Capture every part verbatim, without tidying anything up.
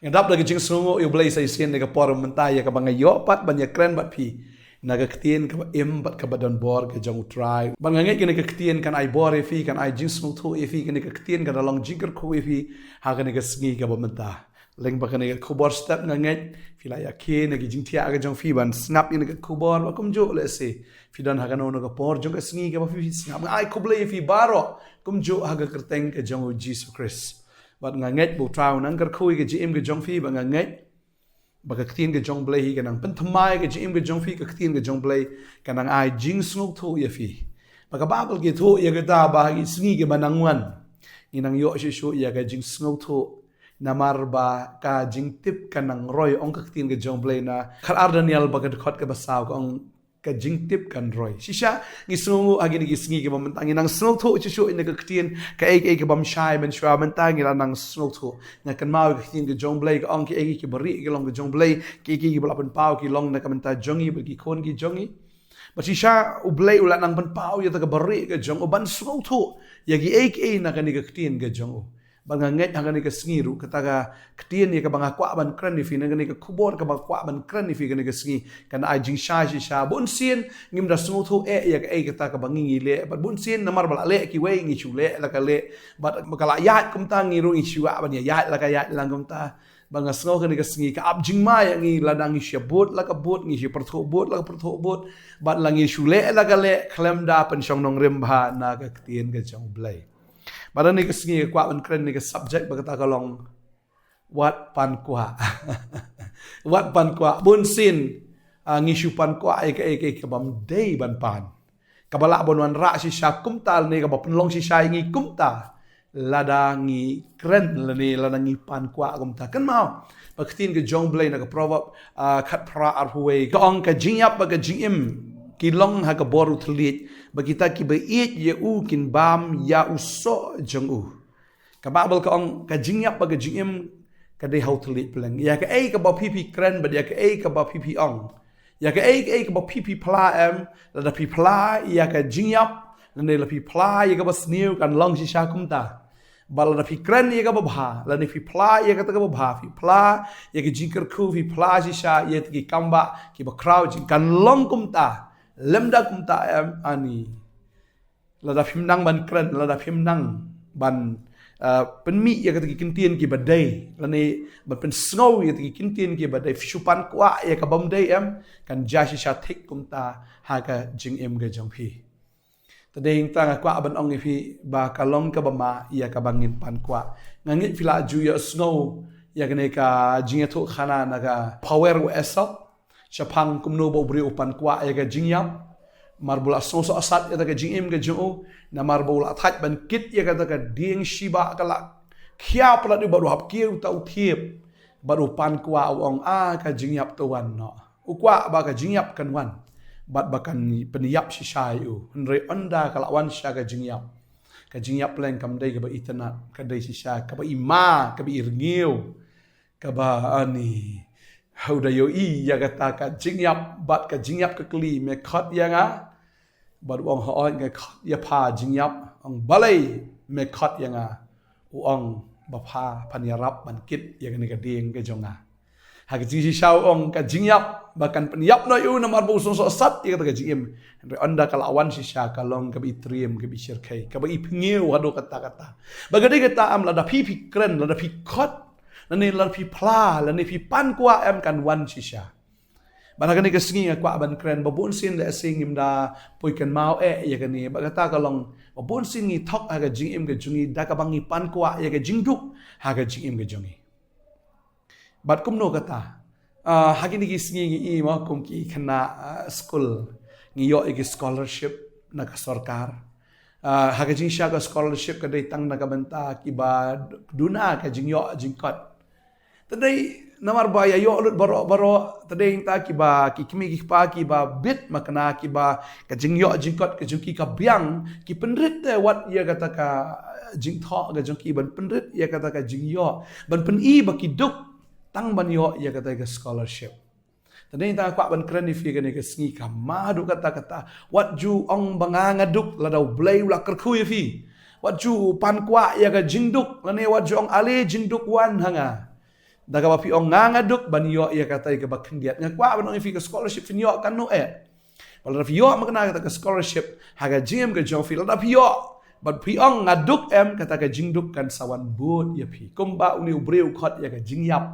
Nga dap da ka jingsngewnguh ïa U Blei sa shisien na ka por mynta ïa kaba nga ïoh pat ban ïakren bad phi na ka ktien kaba im bad kaba don bor ka jong U Trai. Bad nga ngeit kane ka ktien kan ai bor ïa phi, kan ai jingsngewthuh ïa phi, kane ka ktien kan da long jingkyrkhu ïa phi ha kane ka sngi kaba mynta. Leng ba kane ka khubor step nga ngeit phi la ïakhih na ki jingthiah ka jong phi ban sngap ïa kane ka khubor, ba kumjuh lehse phi don ha kano kano ka por jong ka sngi kaba phi sngap. Nga ai khublei ïa phi baroh kumjuh ha ka kyrteng ka jong U Jisu Khrist. Bad nga ngeit ba U Trai un nang kyrkhu ïa ka jingim ka jong phi, bad nga ngeit ba ka ktien ka jong U Blei hi ka nang pynthymmai ïa ka jingim ka jong phi, ka ktien ka jong U Blei ka nang ai jingsngewthuh ïa phi. Ba ka Baibl ka ïathuh ïa kata ba ha ki sngi kiba nang wan ngi nang ïoh shuh shuh ïa ka jingsngewthuh, namar ba ka jingtip ka nang roi, ong ka ktien ka jong U Blei na khatar Daniel ba ka dkhot kaba saw, ka ong ka jingtip kan roi. Shisha ngi sngewnguh ha kine ki sngi kiba mynta, ngi nang sngewthuh shuh shuh ïa ka ktien, kaei kaei ka bym shai mynshuwa, mynta ngi la nang sngewthuh. Nga kynmaw ïa ka ktien ka jong U Blei ka ong, kiei kiei kiba rieh ki long ka jong U Blei, kiei kiei kiba la pynpaw ki long na ka bynta jong ngi bad ki khun ki jong ngi. Bad shisha U Blei u la nang pynpaw ïa kata kaba rieh ka jong u ban sngewthuh ïa kiei kiei na kane ka ktien ka jong u. Bad nga ngeit ha kane ka sngi ruh kata ka ktien ïa kaba nga kwah ban kren ïa phi, na kane ka khubor kaba nga kwah ban kren ïa phi kane ka sngi, kan ai jingshai shisha. Bun sien ngim da sngewthuh eh ïa kaei kata kaba ngi ngi leh, bad bun sien namar ba la leh kiwei ngi shu leh la ka leh, bad ba ka la ïaid kumta ngi ruh ngi shu ïa ban ïa ïaid la ka ïaid lang kumta. Bad nga sngew kane ka sngi ka ap jingma ïa ngi lada ngi shu bud la ka bud, ngi shu pyrthuh bud la ka pyrthuh bud, bad la ngi shu leh la ka leh khlem da pynshong nongrim bha na ka ktien ka jong U Blei. Bad ha kane ka sngi nga kwah ban kren ïa ka subject ba kata ka long wat pan kwah. Wat pan kwah. Bun sien, ah, ngi shu pan kwah ïa kaei kaei ka bym dei ban pan, kaba lah ban wanrah shisha kumta lane kaba pynlong shisha ïa ngi kumta lada ngi kren lane lada ngi pan kwah kumta. Kynmaw ba ka ktien ka jong U Blei na ka Proverb, ah, khatphra arphew wei ka ong, ka jingïap bad ka jingim ki long ha ka bor u thylliej, bad kita kiba ïeit ïa u kin bam ïa u soh jong u. Ka Baibl ka ong ka jingïap bad ka jingim ka dei ha u thylliej pleng. Ïa kaei kaba phi phi kren bad ïa kaei kaba phi phi ong, ïa kaei kaei kaba phi phi phla em, lada phi phla ïa ka jingïap lane la phi phla ïa kaba sniew kan long shisha kumta. Bad lada phi kren ïa kaba bha lane phi phla ïa kata kaba bha, phi phla ïa ka jingkyrkhu, phi phla shisha ïa ki kambah kiba khraw jing, kan long kumta. Lymda kumta em, ani lada phim nang ban kren, lada phim nang ban, ah, pynmih ïa kata ki kyntien kiba dei lane ban pynsngew ïa kata ki kyntien kiba dei, phi shu pan kwah ïa ka bym dei em, kan jia shisha thik kumta ha ka jingim ka jong phi. Te dei hangta nga kwah ban ong ïa phi ba ka long kaba ma ïa kaba ngin pan kwah. Nga ngeit phi la ju ïohsngew ïa kane ka jingïathuhkhana na ka Power u Aesop shaphang kumno ba u briew u pan kwah ïa ka jingïap, namar ba u la sngewsohsat ïa ka jingim ka jong u, namar ba u la thait ban kit ïa kata ka dieng Sheba, ka la khia palat u bad u hap kiew ta u thiep, bad u pan kwah, u ong, a ka jingïap to wan noh. U kwah ba ka jingïap kan wan bad ba kan pynïap shisha ïa u. Hynrei ynda ka la wan shisha ka jingïap, ka jingïap pleng kam dei kaba itynnad, ka dei shisha kaba i ma, kaba i rngiew, kaba, ani, u da ïohi ïa kata ka jingïap bad ka jingïap ka kylli, me khot ïa nga? Bad u ong, hooid nga khot ïa pha jingïap. Ong, balei me khot ïa nga? U ong, ba pha phan ïarap ban kit ïa kane ka dieng ka jong nga. Ha ka jingshisha u ong ka jingïap ba kan pynïap noh ïa u namar ba u sngewsohsat ïa kata ka jingim. Hynrei ynda ka la wan shisha ka long kaba i triem, kaba i shyrkhei, kaba i pynïew haduh katta katta. Ba ka dei kata em, lada phi phi kren, lada phi khot, lane lada phi phla, lane phi pan kwah em, kan wan shisha. Bad ha kane ka sngi nga kwah ban kren ba bun sien lehse ngim da poi kynmaw eh ïa kane, ba kata ka long ba bun sien ngi thok ha ka jingim ka jong ngi da kaba ngi pan kwah ïa ka jingduk ha ka jingim ka jong ngi. Bad kumno kata, ah, ha kine ki sngi ngi i mo kum ki khynnah, ah, skul ngi ïoh ïa ki scholarship na ka sorkar. Ah, ha ka jingshisha ka scholarship ka dei tang na ka bynta kiba duna ka jingïoh jingkot. Te dei namar ba ïa ïoh lut baroh baroh, te dei hangta kiba, ki kmie ki kpa kiba bit makna, kiba ka jingïoh jingkot ka jong ki ka biang, ki pynrit te wat ïa kata ka jingthoh ka jong ki, ban pynrit ïa kata ka jingïoh, ban pyni ba ki duk tang ban ïoh ïa kata ka scholarship. Te dei hangta nga kwah ban kren ïa phi kane ka sngi, ka ma haduh katta katta. Wat ju ong ba nga nga duk lada U Blei u la kyrkhu ïa phi. Wat ju pan kwah ïa ka jingduk, lane wat ju ong ale jingduk wan ha nga. Da kaba phi ong nga nga duk ban ïoh ïa kata kaba khyndiat. Nga kwah ban ong ïa phi ka scholarship phin ïoh kano eh. Bad lada phi ïoh mynta kata ka scholarship ha ka jingim ka jong phi, lada phi ïoh bad phi ong nga duk em, kata ka jingduk kan sa wan bud ïa phi. Kumba une u briew u khot ïa ka jingïap,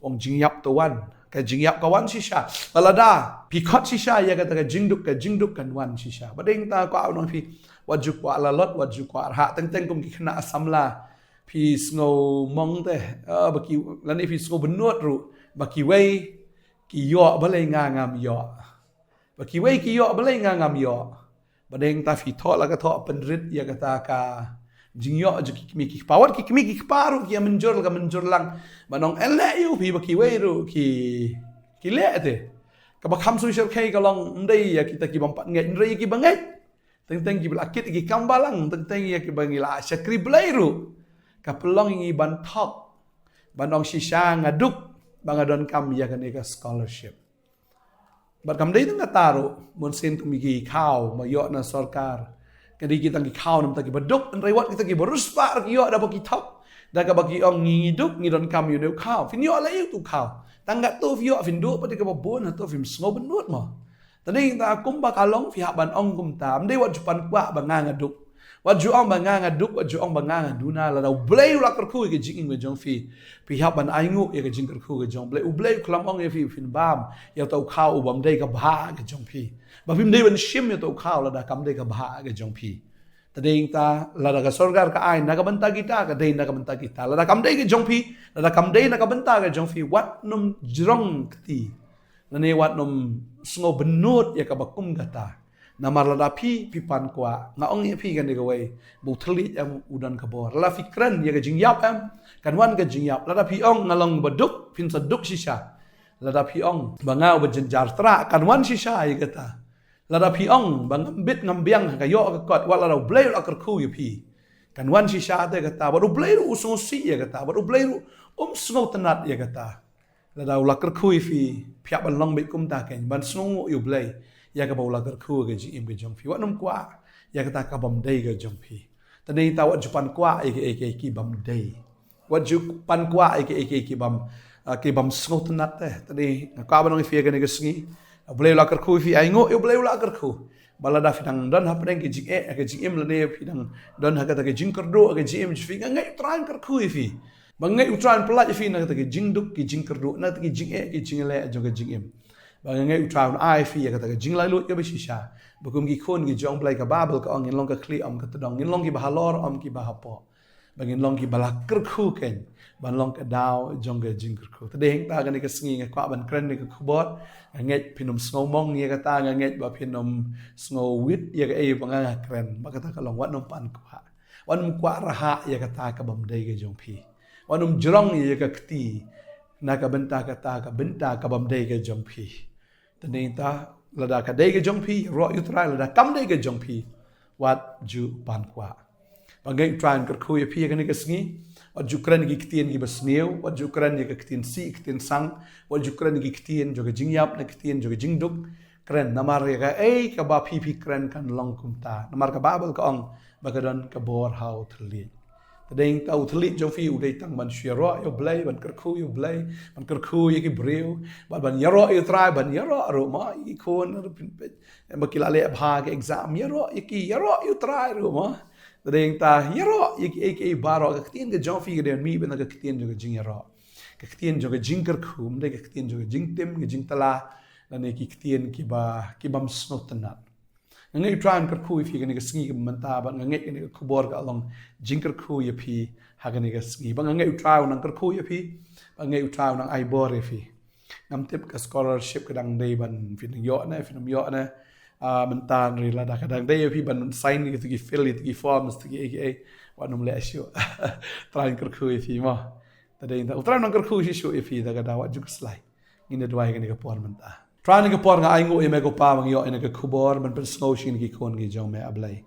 ong jingïap to wan, ka jingïap ka wan shisha. Bad lada phi khot shisha ïa kata ka jingduk, ka jingduk kan wan shisha. Bad dei ta kwah ong ïa phi, wat ju kwah lalot, wat ju kwah rhah, teng teng kum ki khynnah samla. Phi sngew mong te, ah, ba ki, lane phi sngew bynnud ruh ba kiwei ki ïoh balei nga ngam ïoh. Ba kiwei ki ïoh balei nga ngam ïoh. Ba dei ta phi thoh la ka thoh pynrit ïa kata ka jingïoh jong ki kmie ki kpa, wat ki kmie ki kpa ruh ki ïa mynjur la ka mynjur lang. Ba nong en leh ïa u phi ba kiwei ruh ki, ki leh te. Kaba kham sngewsih ka long ym dei ïa kita ki bym pat ngeit, ym dei ïa ki ba ngeit. Teng teng ki ba la kit ki kam balang, teng teng ïa ki ba ngi la shakri Blei ruh. Ka pynlong ïa ngi ban thok, ban ong shisha nga duk ba nga donkam ïa kane ka scholarship. Bad kam dei tang kata ruh, mynsiem kum ki khaw ba ïoh na sorkar. Ka dei ki tang ki khaw namar ki ba duk, hynrei wat kita ki ba riewspah ruh ki ïoh da ba ki thok. Da kaba ki ong ngi, ngi duk, ngi donkam ïa une u khaw. Phin ïoh la ïa utu u khaw. Tang katto phi ïoh, phin duh pat ïa kaba bun, hato phim sngew bynnud mo. Te dei ta kumba ka long phi hap ban ong kumta. Ym dei wat ju pan kwah ba nga nga duk. Wat ju ong ba nga nga duk, wat ju ong ba nga nga duna, lada U Blei u la kyrkhu ïa ka jingim ka jong phi. Phi hap ban ainguh ïa ka jingkyrkhu ka jong U Blei. U Blei u khlem ong ïa phi phin bam ïa uta u khaw u bym dei ka bhah ka jong phi. Ba phim dei ban shim ïa uta u khaw lada kam dei ka bhah ka jong phi. Te dei ta lada ka sorkar ka ai na ka bynta kita, ka dei na ka bynta kita. Lada kam dei ka jong phi, lada kam dei na ka bynta ka jong phi, wat nym jrong kti. Lane wat nym sngew bynnud ïa kaba kum kata. Namar lada phi, phi pan kwah, nga ong ïa phi kane kawei, ba u thylliej em u don ka bor. Lada phi kren ïa ka jingïap em, kan wan ka jingïap. Lada phi ong nga long ba duk, phin sa duk shisha. Lada phi ong ba nga uba jynjar trah, kan wan shisha ïa kata. Lada phi ong ba ngam bit ngam biang ha ka ïoh ka kot, wat lada U Blei u la kyrkhu ïa phi, kan wan shisha te kata. Bad U Blei ruh u sngewsih ïa kata, bad U Blei ruh um sngewtynnat ïa kata. Lada u la kyrkhu ïa phi, phi hap ban long beit kumta kein, ban sngewnguh ïa U Blei ïa kaba u la kyrkhu ïa ka jingim ka jong phi. Wat nym kwah ïa kata ka bym dei ka jong phi. Te dei ta wat ju pan kwah ïa kiei kiei ki bym dei. Wat ju pan kwah ïa kiei kiei ki bym, ah, ki bym sngewtynnat te. Te dei nga kwah ban ong ïa phi ïa kane ka sngi, U Blei u la kyrkhu ïa phi, ainguh ïa U Blei u la kyrkhu. Ba lada phi dang don hapdeng ka jingeh ka jingim lane phi dang don ha kata ka jingkyrduh ka jingim jong phi, nga ngeit U Trai un kyrkhu ïa phi. Ba nga ngeit U Trai un pyllait ïa phi na kata ka jingduk ka jingkyrduh, na kata ka jingeh ka jingleh jong ka jingim. Ba nga ngeit U Trai un ai ïa phi ïa kata ka jinglait luid kaba shisha. Ba kum ki khun ki jong U Blei, ka Baibl ka ong ngin long ka khlieh ym ka tdong, ngin long kiba halor ym kiba hapoh. Ba ngin long kiba la kyrkhu kein ban long ka daw jong ka jingkyrkhu. Te dei ta kane ka sngi nga kwah ban kren ïa ka khubor. Nga ngeit phin ym sngew mong ïa kata, nga ngeit ba phin ym sngew wit ïa kaei ba nga nga kren. Ba kata ka long, wat nym pan kwah, wat nym kwah rhah ïa kata ka bym dei ka jong phi. Wat nym jrong ïa ka kti na ka bynta kata ka bynta ka bym dei ka jong phi. Te dei ta lada ka dei ka jong phi, ïaroh ïa U Trai, lada kam dei ka jong phi, wat ju pan kwah. Ba nga ngeit U Trai un kyrkhu ïa phi ïa kane ka sngi. Wat ju kren ïa ki ktien kiba sniew, wat ju kren ïa ka ktien sih ktien sang, wat ju kren ïa ki ktien jong ka jingïap ne ktien jong ka jingduk. Kren namar ïa kaei kaba phi phi kren kan long kumta. Namar ka Baibl ka ong ba ka don ka bor ha u thylliej. Te dei ta u thylliej jong phi u dei tang ban shu ïaroh ïa U Blei, ban kyrkhu ïa U Blei, ban kyrkhu ïa ki briew, ban, ban ïaroh ïa U Trai, ban ïaroh ruh mo ïa ki khun ruh phin peit ba ki la leh bha ka exam, ïaroh ïa ki, ïaroh ïa U Trai ruh mo. Te dei ta ïaroh ïa kiei kiei baroh. Ka ktien ka jong phi ka dei ban mih beit na ka ktien jong ka jingïaroh, ka ktien jong ka jingkyrkhu, ym dei ka ktien jong ka jingtim, ka jingtla, lane ki ktien kiba, ki bym sngewtynnat. Nga ngeit U Trai un kyrkhu ïa phi kane ka sngi kaba mynta, bad nga ngeit kane ka khubor ka long jingkyrkhu ïa phi ha kane ka sngi. Bad nga ngeit U Trai un nang kyrkhu ïa phi, bad nga ngeit U Trai un nang ai bor ïa phi. Ngam tip ka scholarship ka dang dei ban phin ïoh ne phin ym ïoh ne. Ah, mynta hynrei lada ka dang dei ïa phi ban sign ïa kito ki, fill ïa kito ki forms, kito kiei kiei, wat nym leh shuh. U Trai un kyrkhu ïa phi mo. Te dei ta U Trai un nang kyrkhu shisha ïa phi, te kata wat ju khuslai. Ngin ïa duwai kane ka por mynta. Trai, kane ka por nga ainguh ïa me ko Pa ba nga ïoh ïa kane ka khubor ban pynsngew sha ngi ki khun ki jong me, A Blei.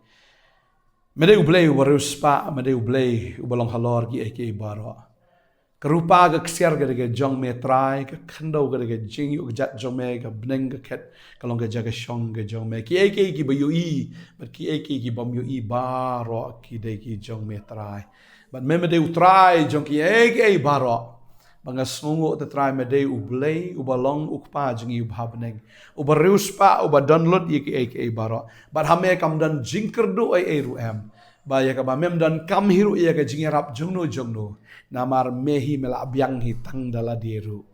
Me dei U Blei uba riewspah, me dei U Blei uba long halor kiei kiei baroh. Ka rupa ka ksiar ka dei ka jong me Trai, ka khyndew ka dei ka jingïoh ka jait jong me, ka bneng ka khet ka long ka jaka shong ka jong me. Kiei kiei kiba ïohi bad kiei kiei ki bym ïohi baroh ki dei ki jong me Trai. Bad me, me dei U Trai jong kiei kiei baroh. Ba nga sngewnguh te Trai me dei U Blei, uba long U Kpa jong ngi uba ha bneng. Uba riewspah, uba don lut ïa kiei kiei baroh. Bad ha me kam don jingkyrduh ei ei ruh em. Ba ïa kaba mem don kam hi ruh ïa ka jingïarap jongno jongno. Namar me hi me la biang hi tang da lade ruh.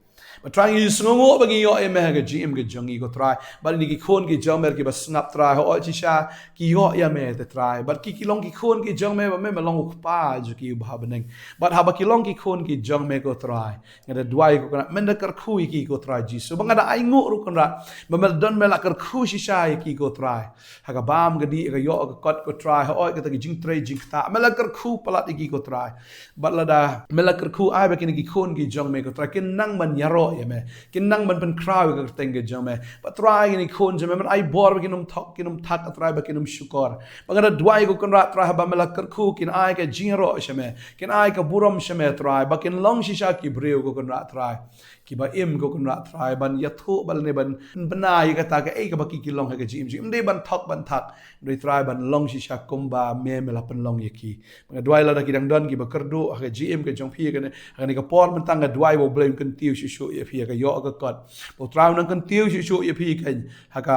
Ba Trai ngi sngewnguh ba ngi ïoh ïa me ha ka jingim ka jong ngi ko Trai. Bad ïa kine ki khun ki jong me kiba sngap Trai, hooid shisha ki ïoh ïa me te Trai. Bad ki ki long ki khun ki jong me ba me me long U Kpa jong ki uba ha bneng. Bad haba ki long ki khun ki jong me ko Trai, nga da duwai ko Kynrad, men da kyrkhu ïa ki ko Trai Jisu. Ba nga da ainguh ruh Kynrad ba me don me la kyrkhu shisha ïa ki ko Trai. Ha ka bam ka dih, ka ïoh ka kot ko Trai, hooid kata ki jingtrei jingktah, me la kyrkhu palat ïa ki ko Trai. Bad lada me la kyrkhu, ai ba kine ki khun ki jong me ko Trai kin nang ban ïaroh ïa me, kin nang ban pynkhraw ïa ka kyrteng ka jong me. Bad Trai kine ki khun jong me men ai bor ba kin ym thok, kin ym thak Trai, ba kin ym shukor. Ba nga da duwai ko Kynrad Trai, haba me la kyrkhu kin ai ka jingïaroh sha me, kin ai ka burom sha me Trai, ba kin long shisha ki briew ko Kynrad Trai, kiba im ko Kynrad Trai, ban ïathuh bad lane ban bna ïa kata kaei kaba ki ki long ha ka jingim jong ki. Ym dei ban thok ban thak, dei Trai ban long shisha kumba me me la pynlong ïa ki. Ba nga duwai lada ki dang don kiba kyrduh ha ka jingim ka jong phi ha kane, ha kane ka por mynta, nga duwai ba U Blei un kyntiew shuh shuh ïa phi ha ka ïoh ka kot. Ba U Trai un nang kyntiew shuh shuh ïa phi kan, ha ka,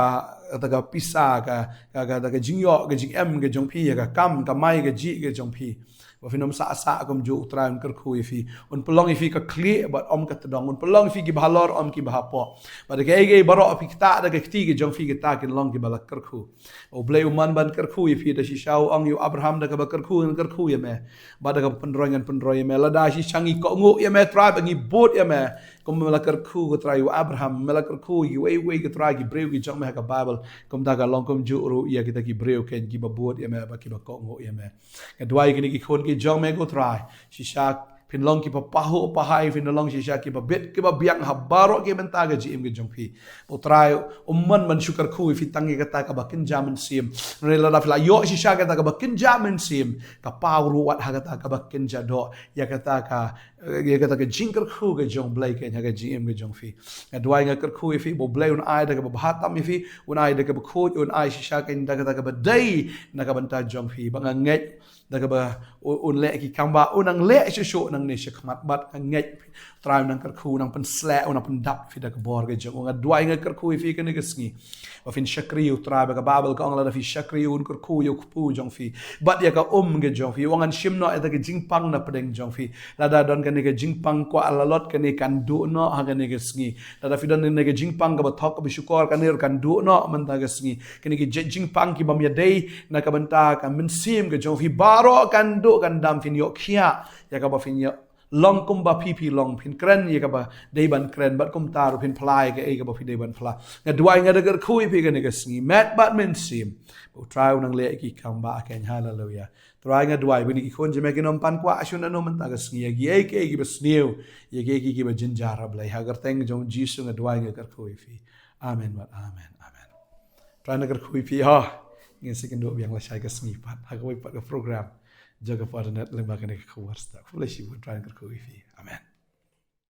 kata ka pisa, ka, ka, ka, ka jingïoh ka jingem ka jong phi, ha ka kam kamai kajih ka jong phi. Ba phin ym sah sah kumjuh, U Trai un kyrkhu ïa phi. Un pynlong ïa phi ka khlieh bad ym ka tdong. Un pynlong ïa phi kiba halor ym kiba hapoh. Bad da kaei kaei baroh phi ktah da ka kti ka jong phi, kita kin long kiba la kyrkhu. U Blei u mon ban kyrkhu ïa phi, da shisha u ong ïa u Abraham da kaba kyrkhu ngan kyrkhu ïa me. Bad da kaba pynroi ngan pynroi ïa me. Lada shisha ngi kohnguh ïa me Trai, ba ngi bud ïa me, kumba me la kyrkhu ko Trai ïa u Abraham, me la kyrkhu ïa uwei uwei ko Trai, ki briew ki jong me ha ka Baibl. Kumta ka long kumjuh ruh ïa kita ki briew kein kiba bud ïa me bad kiba kohnguh ïa me. Nga duwai kine ki khun ki jong me ko Trai, shisha phin long kiba pahuh pahai, phin long shisha kiba bit kiba biang ha baroh ki bynta ka jingim ka jong phi. Ba U Trai um mon ban shu kyrkhu ïa phi tang ïa kata kaba kynja mynsiem. Hynrei lada phi la ïoh shisha kata kaba kynja mynsiem, ka paw ruh wat ha kata kaba kynja doh, ïa kata ka, ïa kata ka jingkyrkhu ka jong U Blei kein ha ka jingim ka jong phi. Nga duwai nga kyrkhu ïa phi ba U Blei un ai da kaba bha tam ïa phi, un ai da kaba khuid, un ai shisha kein da kata kaba dei na ka bynta jong phi. Ba nga ngeit da kaba u-, un leh ki kam ba un nang leh shuh shuh nangne shakhmat, bad nga ngeit Trai un nang kyrkhu, un nang pynsleh, un nang pyndap ïa phi da ka bor ka jong u. Nga duwai nga kyrkhu ïa phi kane ka sngi, ba phin shakri ïa U Trai, ba ka Baibl ka ong lada phi shakri ïa u un kyrkhu ïa u kpu jong phi bad ïa ka um ka jong phi. U ong ngan shim noh ïa kata ka jingpang na pdeng jong phi. Lada don kane ka jingpang kwah lalot, kane kan duh noh ha kane ka sngi. Lada phi don kane ka jingpang kaba thok kaba shukor, kane ruh kan duh noh mynta ka sngi. Kine ki jait jingpang ki bym ïadei na ka bynta ka mynsiem ka jong phi baroh kan duh kan dam, phin ïoh khiah ïa kaba phin ïoh long kumba phi phi long, phin kren ïa kaba dei ban kren, bad kumta ruh phin phla ïa kaei kaba phi dei ban phla. Nga duwai nga da kyrkhu ïa phi kane ka sngi, met bad mynsiem, ba U Trai un nang leh ïa ki kam ba ha kein. Haleluya. Trai nga duwai ba kine ki khun jong me kin ym pan kwah shuh nano mynta ka sngi ïa kiei kiei kiba sniew, ïa kiei kiei kiba jynjar, A Blei. Ha ka kyrteng jong U Jisu nga duwai nga kyrkhu ïa phi. Amen bad amen. Amen. Trai un nang kyrkhu ïa phi ha. Ngin sa ïakynduh biang lashai ka sngi pat ha kawei pat ka program jong ka Fortnight lyngba kane ka khubor Star. Khublei shibun, Trai un nang kyrkhu ïa phi. Amen.